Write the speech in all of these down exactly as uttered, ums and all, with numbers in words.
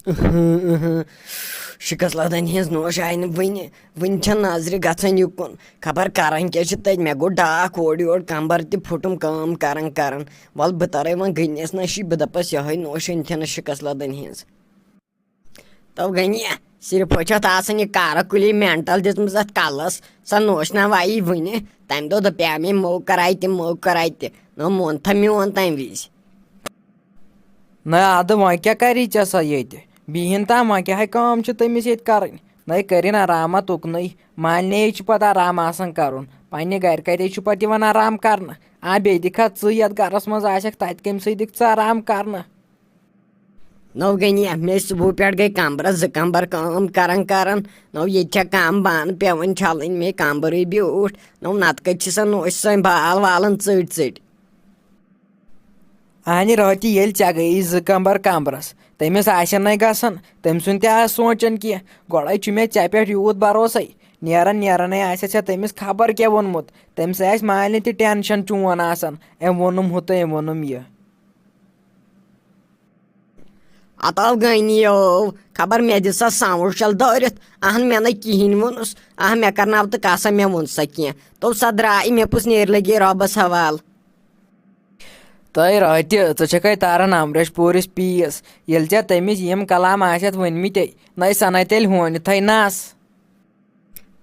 اہاں، اہاں۔ شِکس لدن ہٕنٛز نوش آیہِ نہٕ وٕنہِ۔ وٕنہِ چھےٚ نظرِ گژھان یُکُن۔ خبر کران کیٛاہ چھِ تتہِ؟ مےٚ گوٚو ڈاکھ اورٕ یورٕ، کمبر تہِ پھُٹُم کٲم کران کران۔ ول، بہٕ ترے وۄنۍ گٔنِس نشی، بہٕ دپس یہے نوش أنۍ تھنس شِکس لدن ہٕنٛز۔ تو گٔنی، صرف چھِ اتھ آسان یہِ کارٕ کُلی مینٹل دِژمٕژ اتھ کلس۔ سۄ نوش نہ وایی وٕنہِ۔ تمہِ دۄہ دپیٛاو مےٚ، مو کراے تہِ، مو کراے تہِ۔ نہ مون تھا میون تمہِ وِزِ۔ نہ، ادٕ وۄنۍ کیٛاہ کری ژےٚ سۄ ییٚتہِ؟ بِہِن تام، وۄنۍ کیٛاہ ہے کٲم چھِ تٔمِس ییٚتہِ کرٕنۍ؟ نَے کٔرِن آرامہ تُکنُے۔ مالنہِ چھُ پتہٕ آرام آسان کرُن۔ پننہِ گرِ کتے چھُ پتہٕ یِوان آرام کرنہٕ؟ آ، بیٚیہِ دِکھا ژٕ یتھ گرس منٛز آسکھ، تتہِ کٔمۍ سٕے دِکھ ژٕ آرام کرنہٕ؟ نو گٔنی، مےٚ صبحہٕ پٮ۪ٹھ گٔے کمبرس زٕ کمبر کٲم کران کران۔ نو ییٚتہِ چھےٚ کم بانہٕ پٮ۪وان چھلٕنۍ، مےٚ کمبرٕے بیوٗٹھ۔ نو نتہٕ کتہِ چھِ سۄ نوشہِ سٲنۍ بال والان ژٔٹۍ ژٔٹۍ؟ اہنہِ رٲتی ییٚلہِ ژےٚ گٔیی زٕ کمبر کمبرس، تٔمِس آسن نَے گژھان، تٔمۍ سُنٛد تہِ آسہِ سونٛچان کینٛہہ۔ گۄڈے چھُ مےٚ ژےٚ پٮ۪ٹھ یوٗت بھروسے، نیران نیرنے آسہِ ژےٚ تٔمِس خبر کیٛاہ ووٚنمُت۔ تٔمِس آسہِ مالنہِ تہِ ٹینشن چون آسان، أمۍ ووٚنُم ہُہ تہٕ أمۍ ووٚنُم یہِ۔ اتو گٔنیو، خبر مےٚ دِژا ساوُنڈ شل دٲرِتھ۔ اہن، مےٚ نَے کِہیٖنۍ ووٚنُس۔ اہن، مےٚ کرناو تہٕ کاسا مےٚ ووٚن سا کینٛہہ۔ تو سۄ درٛاے، مےٚ پوٚز نیرِ لگے رۄبس حوال۔ تۄہہِ راتہِ، ژٕ چھکھے تاران امریش پوٗرِس پیٖس۔ ییٚلہِ ژےٚ تٔمِس یِم کلام آسٮ۪تھ ؤنمٕتے، نَے سۄ نَے تیٚلہِ ہونہِ تھے نس۔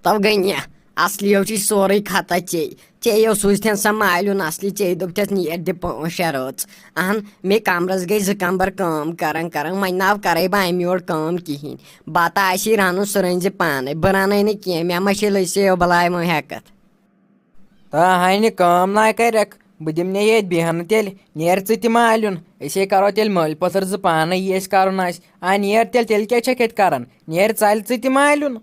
تو گٔنیہ، اصلی یو چھُے سورُے خطا ژے۔ ژے یو سوٗزتھن سا مالیُن اصلی، ژے دوٚپتھس نیر دِ پانٛژھ شےٚ رٲژ۔ اہن، مے کمرس گٔے زٕ کمبر کٲم کران کران، وۄنۍ ناو کرے بہٕ امہِ یورٕ کٲم کِہینۍ۔ بتہٕ آسی رنُن، سُہ رٔنۍ زِ پانے، بہٕ رنَے نہٕ کینٛہہ، مےٚ ما چھے لٔسے یو بلاے وۄنۍ ہٮ۪کتھ۔ آ، ہاے نہٕ کٲم نہ کرکھ، بہٕ دِمہٕ نے ییٚتہِ بیہنہٕ تیٚلہِ۔ نیر ژٕ تہِ مالیُن، أسے کرو تیٚلہِ مٲلۍ پٔتھر زٕ پانے، یہِ اَسہِ کرُن آسہِ۔ آ، نیر تیٚلہِ، تیٚلہِ کیٛاہ چھکھ ییٚتہِ کران؟ نیر ژَلہِ ژٕ تہِ مالیُن۔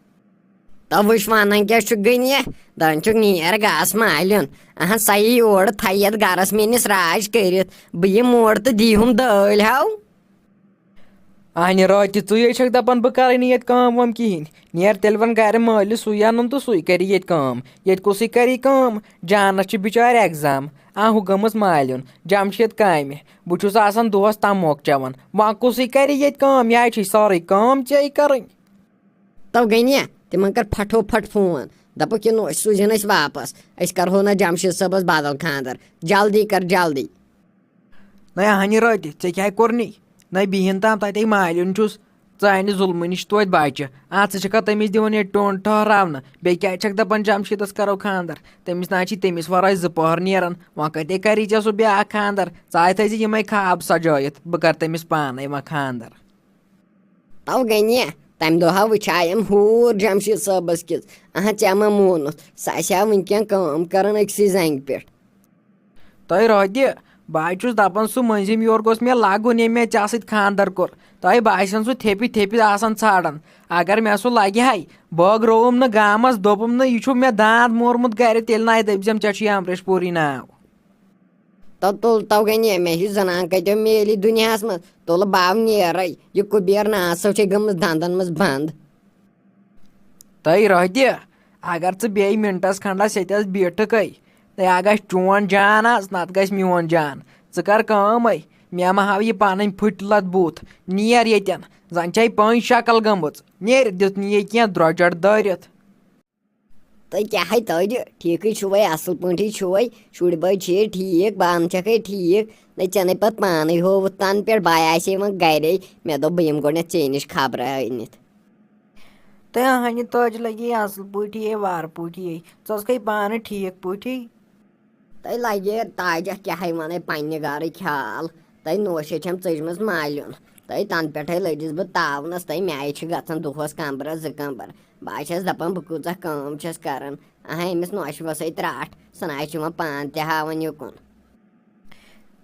تو وٕچھ، ونان کیٛاہ چھُکھ گٔنیہ؟ دپان چھُکھ نیر گاسہٕ مالیُن۔ اہن، سۄ یی اورٕ تھایہِ یتھ گرس میٲنِس راج کٔرِتھ۔ بہٕ یِمہٕ اور تہٕ دیٖہُم دٲلۍ ہاو۔ اہنہِ راتہِ ژٕے چھکھ دپان بہٕ کرے نہٕ ییٚتہِ کٲم وٲم کِہینۍ۔ نیر تیٚلہِ وَن گرِ مٲلِس، سُے اَنُن تہٕ سُے کرِ ییٚتہِ کٲم۔ ییٚتہِ کُسٕے کرِ کٲم؟ جانس چھِ بِچارِ ایگزام۔ آ، ہُہ گٔمٕژ مالیُن، جمشید کامہِ۔ بہٕ چھُس آسان دۄہس تموک چٮ۪وان۔ وۄنۍ کُسٕے کرِ ییٚتہِ کٲم؟ یہِ چھِ سٲرٕے کٲم ژےٚ کرٕنۍ۔ تو گٔنیہ، تِمن کر پھٹو پھٹ فون۔ دپُکھ یہِ نوش سوٗزِن أسۍ واپس۔ أسۍ کرہو نہٕ جمشید صٲبس بدل خاندر۔ جلدی کر، جلدی۔ نَے اہنہِ رٲتہِ، ژےٚ کیٛاہ کوٚرنٕے؟ نَے بِہِن تام تَتے مالیُن چھُس، ژٕ اَنہِ ظُلمہٕ نِش توتہِ بچہِ۔ آ، ژٕ چھَکھا تٔمِس دِوان ییٚتہِ ٹوٚن ٹھٔہراونہٕ؟ بیٚیہِ کیٛازِ چھَکھ دَپان جمشیٖدَس کَرو خانٛدر؟ تٔمِس نہ حظ چھِ تٔمِس وَرٲے زٕ پۄہَر نیران۔ وۄنۍ کَتہِ کَری ژےٚ سُہ بیٛاکھ خانٛدر؟ ژٕ آے تھٲیزِ یِمَے خاب سجٲیِتھ، بہٕ کَرٕ تٔمِس پانَے وۄنۍ خانٛدر۔ تو گٔنیہ، تمہِ دۄہ ہا وٕچھایم ہوٗر جمشید صٲبس کِژھ۔ اہا، ژےٚ ما مونُتھ، سُہ آسہِ ہا وٕنکٮ۪ن کٲم کران أکسٕے زنگہِ پٮ۪ٹھ۔ تۄہہِ رۄدِ، بہٕ حظ چھُس دپان، سُہ مٔنٛزِم یور گوٚژھ مےٚ لگُن، ییٚمۍ مےٚ ژےٚ سۭتۍ خانٛدر کوٚر۔ تۄہہِ باسان سُہ تھیٚپہِ تھیٚپہِ آسان ژھانڈان۔ اگر مےٚ سُہ لگہِ ہاے، بٲگرٲوُم نہٕ گامس، دوٚپُم نہٕ، یہِ چھُ مےٚ داند مورمُت گرِ، تیٚلہِ ناے دٔپزٮ۪م، ژےٚ چھُے امریش پوٗری ناو۔ تو تُل تو گٔنیہ، مےٚ ہیوٗ زنان کتیو میلی دُنیاہس منٛز، تُلہٕ باو نیرے۔ یہِ کُبیر ناسو چھے گٔمٕژ دندن منٛز بند۔ تہٕ رۄدِ، اگر ژٕ بیٚیہِ مِنٹس کھنڈس ییٚتٮ۪س بیٖٹھٕکھے، تہٕ یا گژھِ چون جان آز، نتہٕ گژھِ میون جان۔ ژٕ کر کٲمے، مےٚ مہ ہاو یہِ پنٕنۍ پھٕٹۍ لت بُتھ۔ نیر ییٚتٮ۪ن، زن چھے پٔنٛزۍ شکل گٔمٕژ۔ نیر، دیُت نہٕ یہِ کینٛہہ درۄجر دٲرِتھ۔ تُہۍ کیٛاہ ہے تۄہہِ ٹھیٖکٕے چھُوے، اَصٕل پٲٹھی چھُوے؟ شُرۍ بٲے چھِیے ٹھیٖک، بانہٕ چھَکھے ٹھیٖک؟ نَے ژےٚ نَے پَتہٕ پانَے ہووُتھ تَنہٕ پٮ۪ٹھ، بہٕ آسے وۄنۍ گَرے۔ مےٚ دوٚپ بہٕ یِمہٕ گۄڈٕنٮ۪تھ ژےٚ نِش خبرٕ أنِتھ۔ تہٕ اَہَنہِ تاج لَگے اَصٕل پٲٹھی، وارٕ پٲٹھی۔ ژٕ ٲسکھے پانہٕ ٹھیٖک پٲٹھی؟ تۄہہِ لگہِ تاجہ کیٛاہے ونے پننہِ گرٕکۍ حال۔ تۄہہِ نوشے چھم ژٔجمٕژ مالیُن۔ تۄہہِ تنہٕ پٮ۪ٹھے لٔجِس بہٕ تاونس۔ تۄہہِ مےٚ چھِ گژھان دۄہس کمبرس زٕ کمبر۔ بہٕ حظ چھس دپان بہٕ کۭژاہ کٲم چھس کران۔ اہا، أمِس نوشہِ وسے تراٹھ۔ سۄ نہ حظ چھِ یِوان پان تہِ ہاوان یُکُن۔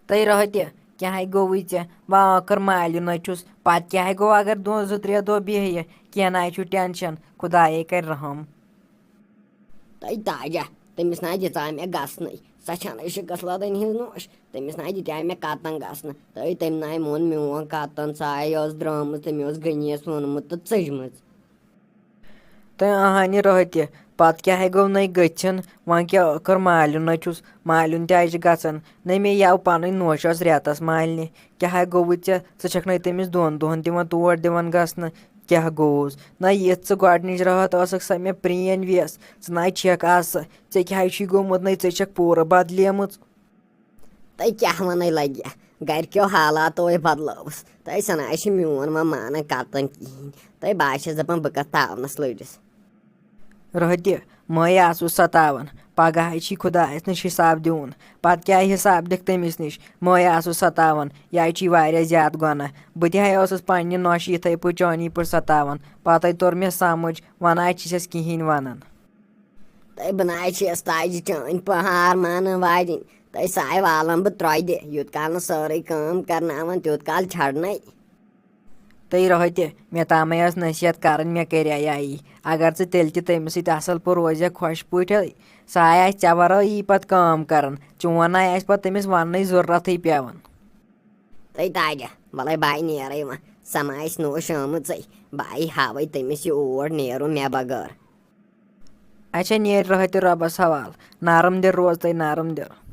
تۄہہِ رٲتہِ کیٛاہے گوٚوُے ژےٚ؟ وۄنۍ ٲخٕر مالیُن حظ چھُس۔ پتہٕ کیٛاہے گوٚو اگر دۄہ زٕ ترٛےٚ دۄہ بیٚہہِ؟ کینٛہہ نہ حظ چھُ ٹینشن۔ خدایے کرِ رحم۔ تۄہہِ تاجہ، تٔمِس نہ دِژاے مےٚ گژھنٕے۔ سۄ چھَنہٕ شِکس لدٕنۍ ہٕنٛز نوش۔ تٔمِس نہ دِتیاے مےٚ کتن گژھنہٕ۔ تہٕ تٔمۍ نہ مون میون کتن۔ سۄ آے، ٲس درٛامٕژ، تٔمۍ اوس غنیَس ووٚنمُت تہٕ ژٔجمٕژ۔ تہٕ اہانہِ رٲتہِ پتہٕ کیٛاہ ہے گوٚو نَے گٔژھِن؟ وۄنۍ کیٛاہ کٔر مالیُن نَے چھُس؟ مالیُن تہِ آیہِ چھِ گژھان۔ نَے مےٚ یَو پَنٕنۍ نوشہِ ٲس رٮ۪تَس مالنہِ۔ کیٛاہ ہے گوٚوُے ژےٚ؟ ژٕ چھَکھ نَے تٔمِس دۄن دۄہَن تہِ وۄنۍ تور دِوان گژھنہٕ؟ کیٛاہ گوٚوُس؟ نَے یِتھ ژٕ گۄڈٕنِچ راتھ ٲسٕکھ سۄ مےٚ پرٛٲنۍ ویس، ژٕ نَے چھَکھ آسہٕ۔ ژےٚ کیٛاہ ہے چھُے گوٚمُت؟ نَے ژےٚ چھَکھ پوٗرٕ بدلیمٕژ۔ تۄہہِ کیٛاہ وَنَے لَگہِ؟ گَرِکیو حالاتو ہے بدلٲوٕس۔ تۄہہِ سَنا چھِ میون وۄنۍ مانان کَتَن کِہیٖنۍ۔ تۄہہِ بہٕ چھَس دَپان بہٕ کَتھ تاونَس لٔڑِس۔ رۄہدِ، مٲے آسُس ستاوان۔ پگاہ ہے چھی خۄدایَس نِش حساب دیُن۔ پتہٕ کیٛاہ حساب دِکھ تٔمِس نِش؟ مٲے آسُس ستاوان۔ یہِ ہے چھی واریاہ زیادٕ گۄناہ۔ بہٕ تہِ ہے اوسُس پننہِ نۄشہِ یِتھَے پٲٹھۍ چٲنی پٲٹھۍ ستاوان۔ پتَے توٚر مےٚ سمجھ، وۄنۍ نہ چھِسَس کِہیٖنۍ وَنان۔ تۄہہِ بہٕ نہ چھِس تاجہِ چٲنۍ پہار مانان واجِنۍ۔ تۄہہِ ساے والان بہٕ ترٛۄدِ۔ یوٗت کال نہٕ سٲرٕے کٲم کرناوان، تیوٗت کال چھڑنَے۔ تہٕ رۄہدِ، مےٚ تامَے ٲس نصیحت کَرٕنۍ، مےٚ کَرے یی۔ اگر ژٕ تیٚلہِ تہِ تٔمِس سۭتۍ اَصٕل پٲٹھۍ روزِ خۄش پٲٹھۍ، سۄ آے آسہِ ژےٚ وَرٲے یی پَتہٕ کٲم کَران۔ چون آے آسہِ پَتہٕ تٔمِس وَننٕچ ضروٗرتھٕے پٮ۪وان۔ تہٕ تاجہ، وَلَے بہٕ آے نیرَے وۄنۍ۔ سۄ ما آسہِ نوٚو شٲمٕژٕے؟ بہٕ آیہِ ہاوَے تٔمِس یہِ اوڑ نیرُن مےٚ بغٲر۔ اچھا، نیر رۄہدِ رۄبَس حوالہٕ۔ نرم دِل روز تہٕ نرم دِل۔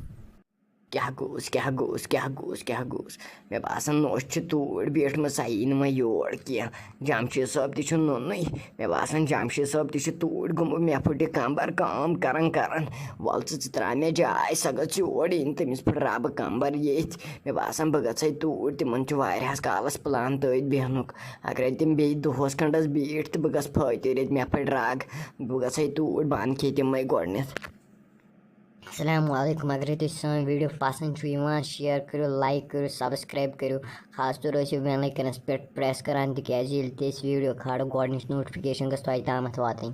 کیٛاہ گوٚوُس، کیٛاہ گوٚوُس، کیٛاہ گوٚوُس، کیٛاہ گوٚوُس؟ مےٚ باسان، نوٚش چھِ توٗرۍ بیٖٹھمٕژ، سۄ یی نہٕ وۄنۍ یور کینٛہہ۔ جمشید صٲب تہِ چھُ نوٚنُے۔ مےٚ باسان، جمشید صٲب تہِ چھُ توٗرۍ گوٚمُت۔ مےٚ پھٕٹہِ کمبر کٲم کران کران۔ وَل ژٕ، ژٕ ترٛاو مےٚ جاے، سۄ گٔژھ یور یِنۍ۔ تٔمِس پھٕٹ ربہٕ کمبر ییٚتھۍ۔ مےٚ باسان، بہٕ گژھٕ ہے توٗرۍ۔ تِمن چھُ واریاہس کالس پلان تٔتھۍ بیٚہنُک۔ اگرے تِم بیٚیہِ دۄہس کھنڈس بیٖٹھۍ تہٕ بہٕ گژھٕ پھٲتۍ تٔرِتھ، مےٚ پھٕٹہِ رگ۔ بہٕ گژھٕ ہے توٗرۍ، بہٕ انہٕ کھے تِمے گۄڈٕنٮ۪تھ۔ السلام علیکم۔ اگر تۄہہِ سٲنۍ ویٖڈیو پسنٛد چھُ یِوان، شیئر کٔرِو، لایک کٔرِو، سبسکرائب کٔرِو۔ خاص طور ٲسِو بیل آیکنس پٮ۪ٹھ پریس کران، تِکیازِ ییٚلہِ تہِ أسۍ ویٖڈیو کھالو، گۄڈٕنِچ نوٹیفکیشن گٔژھ تۄہہِ تامَتھ واتٕنۍ۔